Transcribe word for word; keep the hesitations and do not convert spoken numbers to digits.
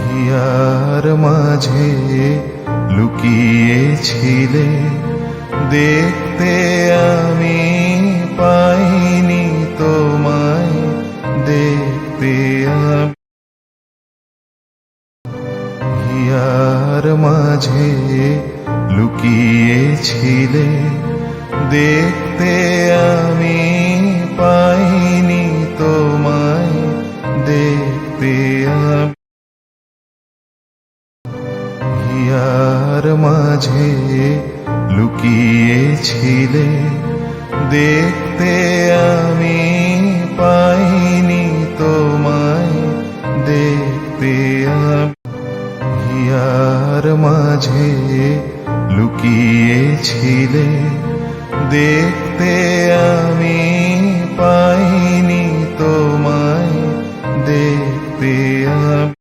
হিয়ার মাঝে লুকিয়েছিলে, দেখতে আমি পাইনি তোমায়, দেখতে আমি। হিয়ার মাঝে লুকিয়েছিলে, দেখতে আমি পাইনি তোমায়, দেখতে আমি। হিয়ার মাঝে লুকিয়েছিলে, দেখতে আমি পাইনি তোমায়, দেখতে আমি। হিয়ার মাঝে লুকিয়েছিলে, দেখতে আমি পাইনি তোমায়, দেখতে আমি।